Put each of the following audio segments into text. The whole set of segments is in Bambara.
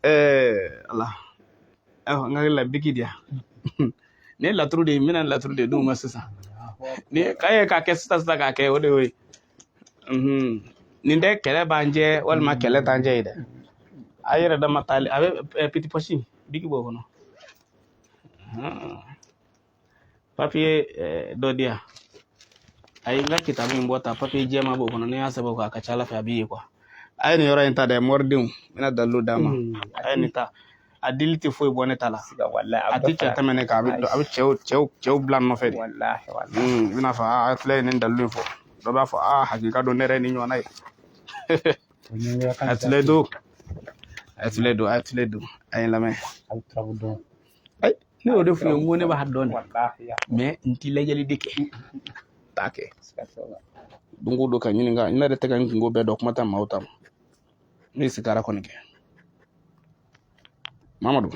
Ala, ayiwa, n hakili la biki di yan. Nin ye laturu de ye, n bɛna laturu de d'u ma sisan. Ni k'a ye k'a kɛ sisan sisan k'a kɛ, o de y'o ye. Nin tɛ kɛlɛ b'an cɛ walima kɛlɛ t'an cɛ ye dɛ. A yɛrɛ dama taali a bɛ petit poche biki b'o kɔnɔ. Papiye dɔ di yan. A ye n ka kitabu in bɔ ta, papiye jɛman b'o kɔnɔ, n'i y'a sɛbɛn o kan, a ka ca ala fɛ a b'i ye quoi. A ye nin yɔrɔ in ta dɛ, mɔridenw, n bɛna dalilu d'a ma. A ye nin ta, a dili tɛ foyi bɔ ne ta la. A tɛ cɛ tɛmɛ ne kan, a bɛ cɛw bila n nɔfɛ de. I bɛna fɔ aa, filɛ ye nin dalilu in fɔ, dɔ b'a fɔ aa, hakika don, ne yɛrɛ ye nin ɲɔgɔnna ye. A tile don, a tile don, a tile don, a ye n lamɛn. Ayi, ne y'o de f'u ye, n ko ne b'a dɔn de, mais n ti lajɛli de kɛ, t'a kɛ don o don ka ɲininka. Ne yɛrɛ tɛ ka n kunko bɛɛ dɔn, kuma tɛ maaw ta ma. Ne ye sigara kɔni kɛ. Mamadu,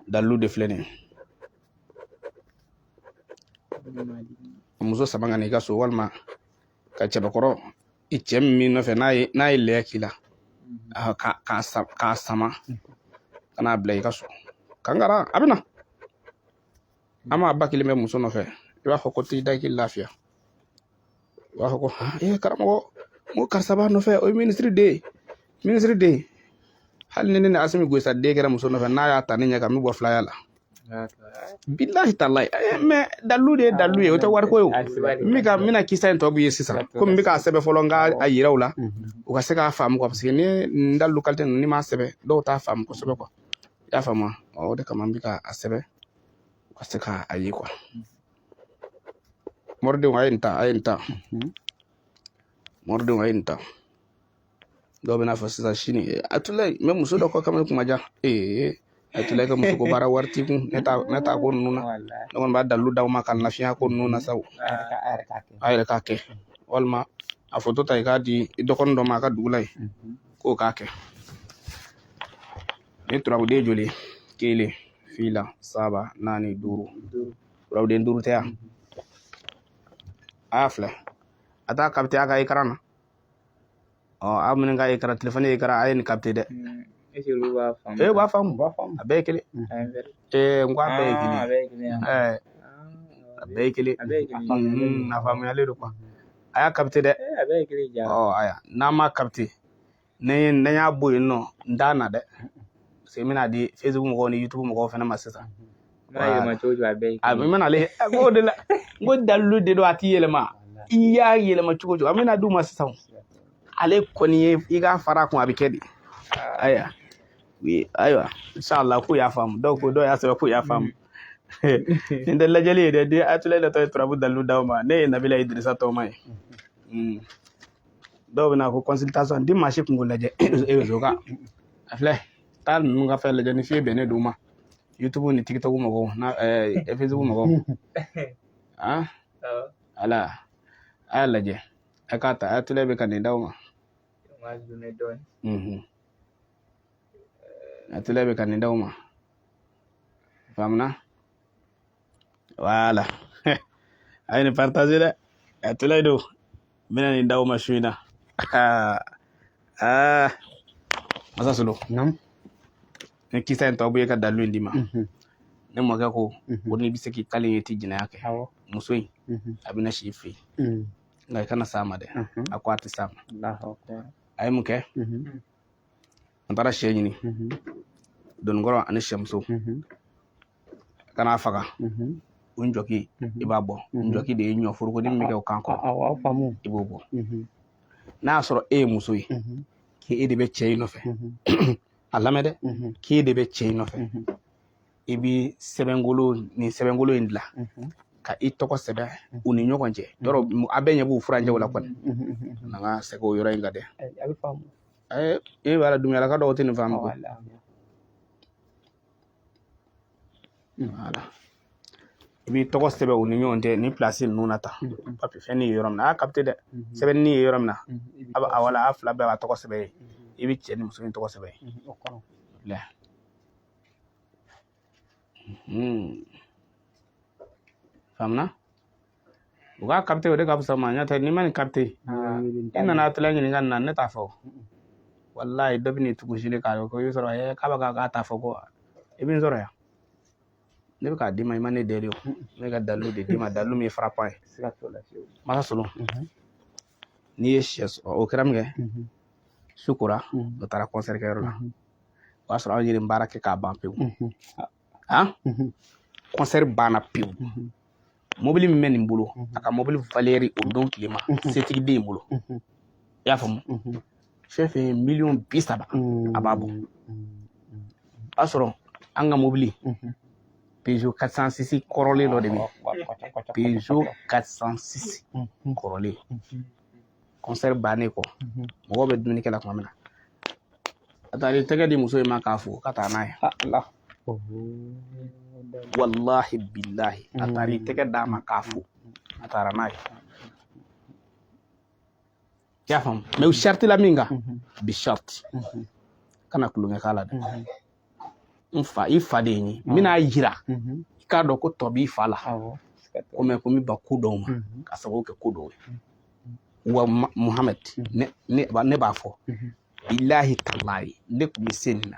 dalilu de filɛ nin ye. Muso sama ka na i ka so, walima ka cɛbakɔrɔ, i cɛ min b'i nɔfɛ, n'a ye lɛ k'i la, k'a sama ka n'a bila i ka so, kankara a bɛ na. An m'a ba kelen bɛ muso nɔfɛ, i b'a fɔ ko t'i da k'i lafiya. I b'a fɔ ko han, ee karamɔgɔ, n ko karisa b'a nɔfɛ, o ye minisiri den ye, minisiri den ye. Hali ni ne ni Asimi Goyita den kɛra muso nɔfɛ, n'a y'a ta ne ɲɛ kan, n bɛ bɔ filaya la. Bilahi talahi. Mais dalilu de ye dalilu ye, o tɛ wariko ye o. N bɛna kisa in tɔ b'i ye sisan, komi n bɛ k'a sɛbɛn fɔlɔ, n ka a yira u la, u ka se k'a faamu quoi, parce que ni nin dalilu qualité ninnu, n'i m'a sɛbɛn, dɔw t'a faamu kosɛbɛ quoi. I y'a faamu wa? O de kama n bɛ k'a sɛbɛn, u ka se k'a ye quoi. Moridenw, a ye nin ta, a ye nin ta. Moridenw, a ye nin ta. Dɔw bɛna fɔ sisan sini, Atulayi, n bɛ muso dɔ kɔ kamalen kuma ja. Ee Atulayi ka muso ko baara wari t'i kun, ne t'a ko ninnu na. Ne kɔni b'a dalilu d'aw ma ka lafiya ko ninnu na sa. A yɛrɛ k'a kɛ, walima a foto ta i k'a di i dɔgɔnin dɔ ma a ka dugu la yen, k'o k'a kɛ. Ni turabuden joli? Kelen, fila, saba, naani, duuru. Turabuden duuru tɛ yan. A y'a filɛ, a t'a capter a ka écran na. Ɔ, aw minnu ka écran, telefɔni écran, a ye nin capter dɛ. E b'a faamu, a bɛɛ ye kelen. Ee, n ko a bɛɛ ye kelen. Ɛɛ, a bɛɛ ye kelen. A faamuyalen don quoi. A y'a capter dɛ. Ɔ, aya, n'an m'a capter, ne n y'a bɔ yen nɔ, n t'a na dɛ, parce que n bɛna di Facebook mɔgɔw ni YouTube mɔgɔw fana ma sisan. A bɛ mana ale o de la, n ko dalilu de don, a t'i yɛlɛma. I y'a yɛlɛma cogo cogo, an bɛna d'u ma sisan. Ale kɔni ye i k'a fara a kun, a bɛ kɛ de. Ayiwa, ayiwa, inshallah k'u y'a faamu. Dɔw ko, dɔw y'a sɛbɛn k'u y'a faamu. Nin tɛ lajɛli ye dɛ, den Atulayi tɔ ye turabu dalilu d'aw ma. Ne ye Nabila Idirisa tɔgɔma ye. Dɔw bɛna ko consultation di, maa si kunko lajɛ réseau kan. A filɛ, taa ninnu ka fɛn lajɛ ni fiye bɛnnen d'u ma. YouTube ni TikTok mɔgɔw na, Facebook mɔgɔw. Ah, ala, a y'a lajɛ, a k'a ta, Atulayi bɛ ka nin d'aw ma. Atulayi bɛ ka nin d'aw ma. Faamuna? Voilà. A ye nin partager dɛ. Atulayi don. N bɛna nin d'aw ma su in na. Ah, Masa Solo. Ni kisa in tɔ bɔ ye ka dalilu in d'i ma. Ne mɔkɛ ko, ko n'i bɛ se k'i kali ye, i tɛ jɛnɛya kɛ. Muso in, a bɛna si i fɛ yen. Nka i kana s'a ma dɛ. A ko a tɛ s'a ma. A ye mun kɛ? An taara sɛ ɲini. Donikɔrɔ ani sɛmuso. Ka n'a faga. O njɔki, i b'a bɔ. Njɔki de ye ɲɔ foroko min bɛ kɛ o kan kɔrɔ. I b'o bɔ. N'a y'a sɔrɔ e ye muso ye, k'e de bɛ cɛ in nɔfɛ. A lamɛn dɛ, k'e de bɛ cɛ in nɔfɛ. I bɛ sɛbɛnkolo, nin sɛbɛnkolo in dilan ka i tɔgɔ sɛbɛn u ni ɲɔgɔn cɛ. Yɔrɔ a bɛɛ ɲɛ b'u furancɛw la kɔni. N'an ka sɛgɛ o yɔrɔ in kan dɛ. E b'a la dumbuyala ka dɔw tɛ nin faamu koyi. Voilà. I b'i tɔgɔ sɛbɛn u ni ɲɔgɔn cɛ ni pilasi ninnu na tan. Papiye fɛn ye yɔrɔ min na, a y'a capter dɛ. Sɛbɛnni ye yɔrɔ min na, a b'a wala a fila bɛɛ b'a tɔgɔ sɛbɛn yen. I bɛ cɛ ni muso in tɔgɔ sɛbɛn yen. Faamuna? U k'a capter, o de ka fisa ma. N'o tɛ n'i ma nin capter, i nana Atulayi ɲininka nin na, ne t'a fɔ. Walayi, dɔ bɛ n'i tugu sini k'a ko i bɛ sɔrɔ ɛ k'a bɛ k'a ta fɔ ko i bɛ n sɔrɔ yan. Ne bɛ k'a d'i ma, i ma ne deli o. Ne ka dalilu de d'i ma, dalilu min ye frappant ye. Siga t'o la fiyewu. Masa Solo, n'i ye sɛ sɔrɔ, o kɛra min kɛ, su kora, o taara concert kɛyɔrɔ la. O y'a sɔrɔ anw ye baara kɛ k'a ban pewu. Han, concert banna pewu. Mobili min bɛ nin bolo, a ka mobili valeur o don tile ma, setigi den in bolo, i y'a faamu, fɛn fɛn ye miliyɔn 30, a b'a bɔ. O y'a sɔrɔ an ka mobili Peugeot 406 kɔrɔlen dɔ de bɛ yen. Peugeot 406 kɔrɔlen. Concert bannen kɔ, mɔgɔw bɛ dumuni kɛ la tuma min na, a taara i tɛgɛ di muso in ma k'a fo ka taa n'a ye. Walahi bilahi, a taara i tɛgɛ d'a ma k'a fo, a taara n'a ye. I y'a faamu? Mais u sariti la min kan bi, sariti kana tulonkɛ k'a la dɛ. N fa, i fa de ye n ye, n bɛn'a yira i k'a dɔn ko tɔ b'i fa la. Ko mɛ ko n bɛ ban ko dɔw ma ka sababu kɛ ko dɔw ye. Wa Muhamɛd, ne b'a fɔ bilahi talahi, ne tun bɛ se nin na,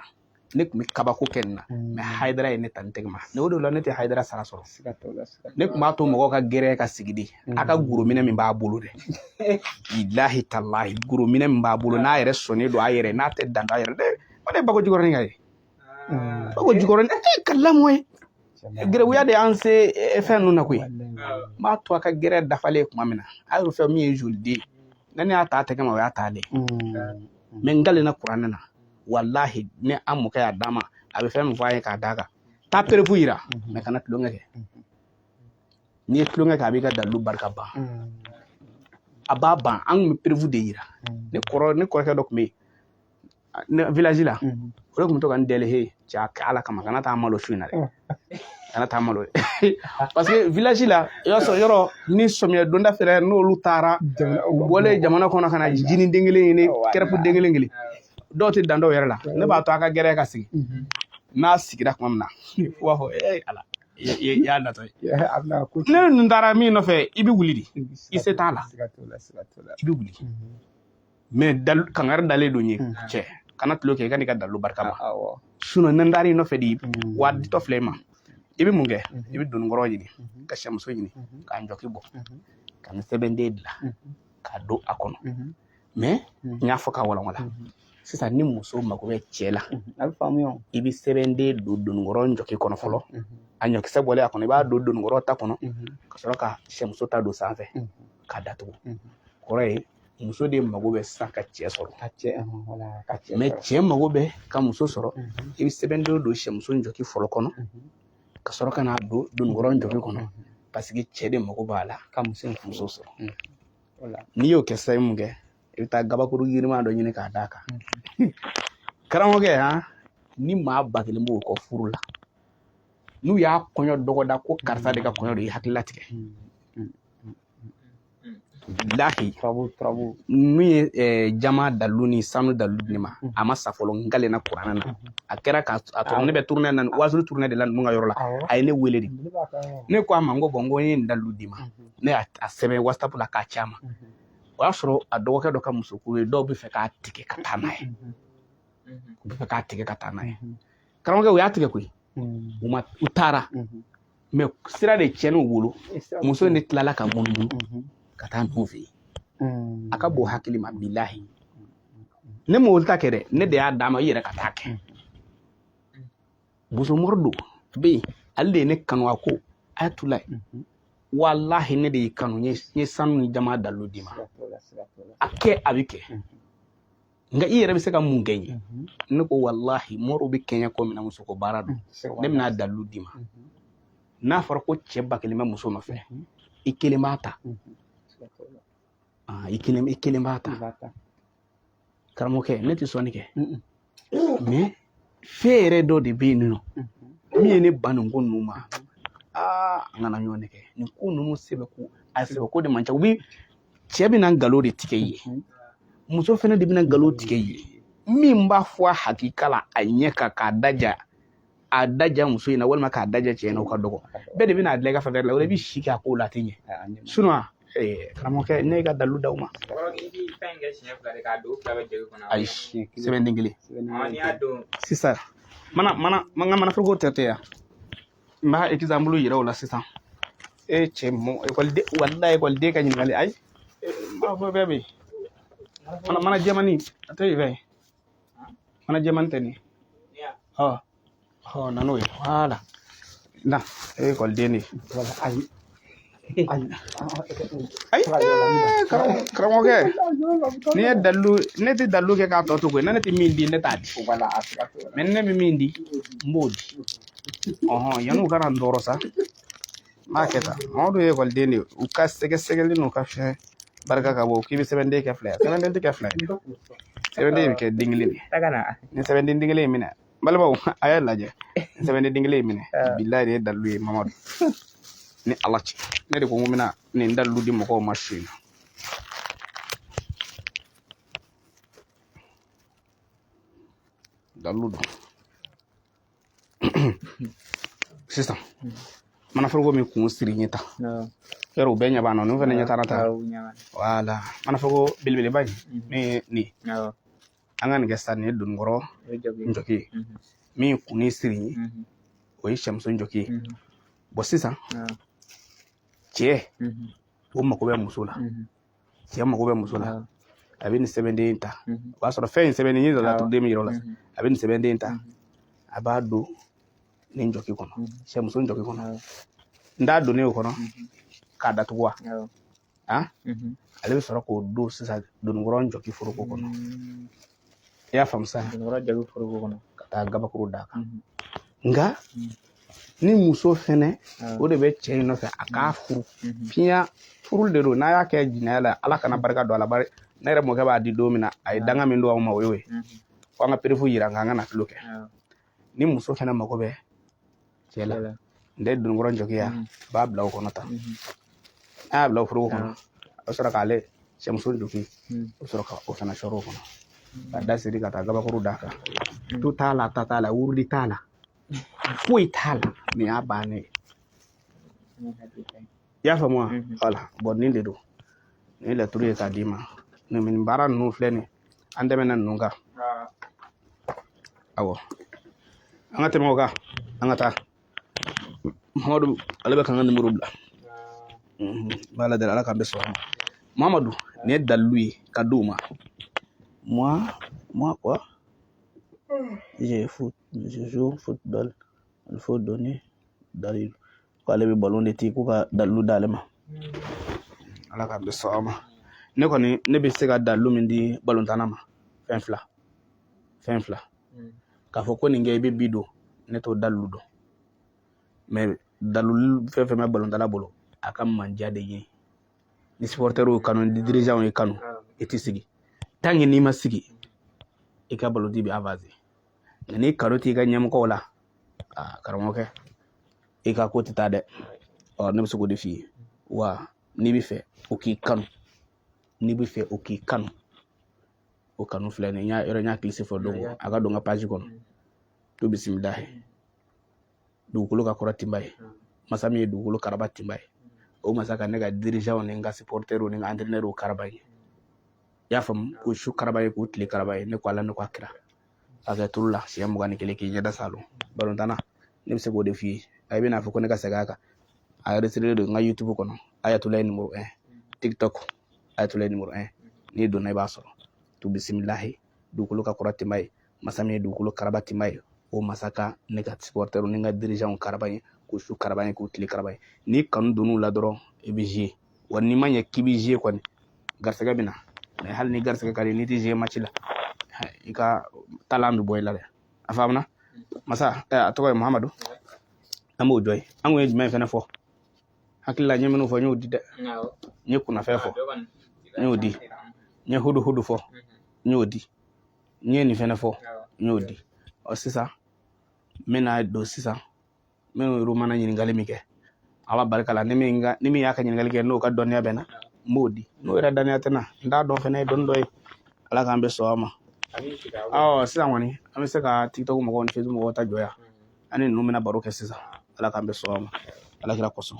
ne tun bɛ kabako kɛ nin na, mais Hayidara ye ne ta n tɛgɛ ma. Ne o de la, ne tɛ Hayidara sara sɔrɔ. Ne tun b'a to mɔgɔw ka gɛrɛ ka sigi de, a ka gorominɛ min b'a bolo dɛ, bilahi talahi, gorominɛ min b'a bolo, n'a yɛrɛ sɔnnen don a yɛrɛ, n'a tɛ dan a yɛrɛ dɛ. O de ye Bako Jikɔrɔni ka ye, Bako Jikɔrɔni e ka lamɔ ye. Gɛrɛbuya de y'an se fɛn ninnu na koyi. N b'a to a ka gɛrɛ dafalen tuma min na, a y'o fɛn min ye joliden ne ne y'a ta a tɛgɛ ma, o y'a taalen. Mais n kalenna kuranɛ na, walahi, ni an mɔkɛ y'a d'a ma, a bɛ fɛn min fɔ an ye k'a d'a kan, taa preuve yira, mais kana tulonkɛ kɛ. N'i ye tulonkɛ kɛ, a b'i ka dalilu barika ban, a b'a ban. An tun bɛ preuve de yira. Ne kɔrɔkɛ dɔ tun bɛ yen village la, o de tun bɛ to ka n deli: he cɛ, a kɛ Ala kama, kana taa malo su in na dɛ, kana taa malo, parce que village la, i b'a sɔrɔ yɔrɔ ni sɔmiya donda fɛnɛ, n'olu taara, u bɔlen jamana kɔnɔ ka na jini den kelen ɲini, crêpe den kelen kelen, dɔw tɛ dan dɔw yɛrɛ la. Ne b'a to a ka gɛrɛ ka sigi. N'a sigira tuma min na, u b'a fɔ: ee Ala, i y'a natɔ ye. Ne ninnu taara min nɔfɛ, i bɛ wuli de, i se t'a la, i bɛ wuli. Mais kangari dalen don ye: cɛ, kana tulo kɛ, i ka n'i ka dalilu barika ma. Sinon ni n taara i nɔfɛ de, wa ditɔ filɛ i ma, i bɛ mun kɛ? I bɛ donikɔrɔ ɲini ka sɛmuso ɲini k'a njɔki bɔ ka nin sɛbɛnden dilan k'a don a kɔnɔ. Mais n y'a fɔ k'a walawala sisan, ni muso mako bɛ cɛ la, A bɛ faamuya. i bɛ sɛbɛnden don donikɔrɔ njɔki kɔnɔ fɔlɔ. A ɲɔkisɛ bɔlen a kɔnɔ, i b'a don donikɔrɔ ta kɔnɔ ka sɔrɔ ka sɛmuso ta don sanfɛ k'a datugu. Kɔrɔ ye, muso de mago bɛ sisan ka cɛ sɔrɔ. Ka cɛ, wala ka cɛ. Mais cɛ mago bɛ ka muso sɔrɔ, i bɛ sɛbɛnden don sɛmuso njɔki fɔlɔ kɔnɔ ka sɔrɔ ka n'a don donikɔrɔ njɔki kɔnɔ, parce que cɛ de mago b'a la ka muso muso sɔrɔ. N'i y'o kɛ sisan, i mun kɛ? I bɛ taa gabakuru yiriman dɔ ɲini k'a d'a kan. Karamɔgɔkɛ, han, ni maa 1000 b'o kɔ furu la, n'u y'a kɔɲɔ dɔgɔda ko karisa de ka kɔɲɔ don, i hakili latigɛ. Bilahi. Turabu, turabu. Min ye jama dalilu ni sanu dalilu di ne ma, a ma sa fɔlɔ. N kalenna kuranɛ na, a kɛra k'a tɔrɔ ne bɛ tournée na, wazulu tournée de la ninnu ka yɔrɔ la. A ye ne wele de, ne ko a ma, n ko bon, n ko n ye nin dalilu d'i ma. Ne y'a sɛbɛn WhatsApp la k'a ci a ma. O y'a sɔrɔ a dɔgɔkɛ dɔ ka muso ko ye, dɔw bɛ fɛ k'a tigɛ ka taa n'a ye, u bɛ fɛ k'a tigɛ ka taa n'a ye. Karamɔgɔkɛ, u y'a tigɛ koyi. U ma, u taara, mais sira de tiɲɛn'u bolo. Muso in de tilala ka munumunu ka taa ninnu fɛ yen. A ka bon hakili ma, bilahi. Ne m'o ta kɛ dɛ, ne de y'a d'a ma, i yɛrɛ ka taa kɛ. Bosomori don bɛ yen, ale de ye ne kanu. A ko ayatulayi, walahi, ne de y'i kanu, n ye sanu ni jama dalilu d'i ma, a kɛ, a bɛ kɛ. Nka i yɛrɛ bɛ se ka mun kɛ n ye? Ne ko walahi, moriw bɛ kɛɲɛ ko min na, muso ko baara don, ne bɛna dalilu d'i ma. N'a fɔra ko cɛ 1000 bɛ muso nɔfɛ, i kelen b'a ta, i kelen b'a ta. Karamɔgɔkɛ, ne tɛ sɔnni kɛ, mais fɛn yɛrɛ dɔ de bɛ yen nɔ min ye ne ban nin ko ninnu ma. Aa, an kana ɲɔgɔn kɛ nin ko ninnu sɛbɛ ko, a sɛbɛ ko de man ca. U bɛ cɛ bɛna nkalon de tigɛ i ye, muso fɛnɛ de bɛna nkalon tigɛ i ye. Min b'a fɔ a hakika la, a ɲɛ kan, k'a daja, a daja muso in na walima k'a daja cɛ in na, o ka dɔgɔ. Bɛɛ de bɛna a dilan i ka faveur la, o de bɛ si kɛ a ko la, a tɛ ɲɛ. Sinon Karamɔgɔkɛ, ne ka dalu d'aw ma. Ayi, sɛbɛnden kelen. Sisan mana mana n ka manaforoko tɛ yan, n b'a exemple yira o la sisan. E cɛ mɔ ekɔliden, walayi ekɔliden ka ɲininkali, ayi, n b'a fɔ bɛɛ bɛ yen. Mana mana jɛmani a tɛ yen fɛn, mana jɛmani tɛ nin. Ɔ ɔ, na n'o ye, voilà, na e ye ekɔliden de ye. Ayi ayi Ayi, karamɔgɔkɛ, n'i ye dalilu, ne tɛ dalilu kɛ k'a tɔ to koyi. Ne tɛ min di, ne t'a di. Mais ne bɛ min di, n b'o di. Ɔhɔn, yan'u ka na n tɔɔrɔ sa, n b'a kɛ tan. Mɔgɔ dɔw ye ekɔliden de ye, u ka sɛgɛsɛgɛli n'u ka fɛn barika ka bon, k'i bɛ sɛbɛnden kɛ fila ye. Sɛbɛnden tɛ kɛ fila ye, sɛbɛnden bɛ kɛ den kelen de ye. Ni sɛbɛnden den kelen in minɛ, n balimaw, a y'a lajɛ, ni sɛbɛnden den kelen in minɛ, bilayi, de ye dalilu ye. Mamadu ni Ala cɛ, ne de ko n ko n bɛna nin dalilu di mɔgɔw ma su in na. Dalilu don. Sisan manaforoko min kun siri ɲɛ ta, yɔrɔ u bɛɛ ɲɛ b'an na, ninnu fana ɲɛ t'an na ta. Wala manaforoko belebeleba in min ye nin, an ka nin kɛ sisan, nin ye donikɔrɔ njɔki ye, min kun ni siri ye, o ye sɛmuso njɔki ye. Bon, sisan cɛ o mako bɛ muso la, cɛ mako bɛ muso la, a bɛ nin sɛbɛnden in ta. O b'a sɔrɔ fɛn in sɛbɛnden ye laturuden min yira o la, a bɛ nin sɛbɛnden in ta, a b'a don nin jɔki kɔnɔ, sɛmuso jɔki kɔnɔ. N t'a donnen o kɔnɔ k'a datugu wa, ale bɛ sɔrɔ k'o don sisan donikɔrɔ jɔki foroko kɔnɔ. I y'a faamu sisan? Ka taa gabakuru d'a kan. Nka ni muso fɛnɛ, o de bɛ cɛ in nɔfɛ, a k'a furu fiɲɛ furu de don. N'a y'a kɛ jinɛya la, Ala kana barika don a la. Bari ne yɛrɛ mɔkɛ b'a di don min na, a ye danga min don aw ma, o y'o ye, fo an ka preuve yira k'an ka nafolo kɛ. Ni muso fɛnɛ mako bɛ cɛ la, n tɛ donikɔrɔ jɔkiya, a b'a bila o kɔnɔ tan. N'a y'a bila o foroko kɔnɔ, a bɛ sɔrɔ k'ale cɛmuso jɔki, o bɛ sɔrɔ ka o fana sɔrɔ o kɔnɔ, ka da siri, ka taa gabakuru d'a kan. To t'a la, ta t'a la, wurudi t'a la, foyi t'a la, nin y'a bannen ye. I y'a faamu wa? Wala, bon, nin de don, nin ye laturu ye k'a d'i ma. Nin baara ninnu filɛ nin ye, an tɛmɛna ninnu kan. Awɔ, an ka tɛmɛ o kan, an ka taa. Mamadu, ale bɛ ka n ka nimoro bila. N b'a lajɛ, Ala k'an bɛ sɔn ma. Mamadu, nin ye dalilu ye ka d'u ma. Moi quoi, je foot, je joue football, il faut donner dalilu. Ko ale bɛ ballon de ti, ko ka dalilu d'ale ma. Ala k'an bɛ sɔn ma. Ne kɔni, ne bɛ se ka dalilu min di balontanna ma, fɛn fila, fɛn fila. K'a fɔ ko nin kɛ i bɛ bi don, ne t'o dalilu dɔn. Mais dalilu fɛn fɛn bɛ balontanna bolo, a ka manja de ye. Ni supporter y'o kanu, ni dirigeant ye kanu, i tɛ sigi. Tant que n'i ma sigi, i ka balonti bɛ avancer. Nka ni kanu t'i ka ɲɛmɔgɔw la, aa karamɔgɔkɛ, i ka ko tɛ taa dɛ. Ɔ, ne bɛ se k'o de f'i ye. Wa n'i bɛ fɛ o k'i kanu, n'i bɛ fɛ o k'i kanu, o kanu filɛ nin ye. N y'a yɔrɔ, n y'a kilisi fɔ don, a ka don n ka page kɔnɔ. To bisimilahi, dugukolo ka kɔrɔ tinba ye, masa min ye dugukolo karaba tinba ye, o masa ka ne ka dirigeant ni n ka supporter ni n ka entraîneur karaba ye. I y'a faamu? K'o su karaba ye, k'o tile karaba ye. Ne ko Ala, ne ko a kira, k'a kɛ tulu la siɲɛ 21, k'i ɲɛda salo. Balontanna, ne bɛ se k'o de f'i ye. A bɛna fɔ ko ne ka segin a kan, a enregistré don n ka YouTube kɔnɔ, Ayatollah numéro 1, TikTok Ayatollah numéro 1. N'i donna, i b'a sɔrɔ. To bisimilahi, dugukolo ka kɔrɔ tinba ye, masa min ye dugukolo karaba tinba ye, o masa ka ne ka supporter ni n ka dirigeant karaba ye, k'u su karaba ye, k'u tile karaba ye. N'i kanu donn'u la dɔrɔn, i bɛ jouer. Wa n'i ma ɲɛ k'i bɛ jouer kɔni, garisɛgɛ bɛ na. Mais hali ni garisɛgɛ ka di, n'i tɛ jouer match la, i ka talan bɛ bɔ i la dɛ. A faamuna? Masa, a tɔgɔ ye Muhamadu, an b'o jɔ ye. An kun ye jumɛn fɛnɛ fɔ? Hakili la, n ye minnu fɔ, n y'o di dɛ. N ye kunnafɛn fɔ, n y'o di. N ye hudu hudu fɔ, n y'o di. N ye nin fɛnɛ fɔ, n y'o di. Ɔ, sisan n bɛna don sisan minnu yɛrɛ mana ɲininkali min kɛ, Ala barika la, ni min y'a ka ɲininkali kɛ, n'o ka dɔnniya bɛ na, n b'o di. N'o yɛrɛ dɔnniya tɛ na, n t'a dɔn fɛnɛ ye dɔnni dɔ ye. Ala k'an bɛ sɔn a ma. Ɔ, sisan kɔni, an bɛ se ka TikTok mɔgɔw ni Facebook mɔgɔw ta jɔ yan. An ni ninnu bɛna baro kɛ sisan. Ala k'an bɛ sɔn a ma, Ala kira kosɔn.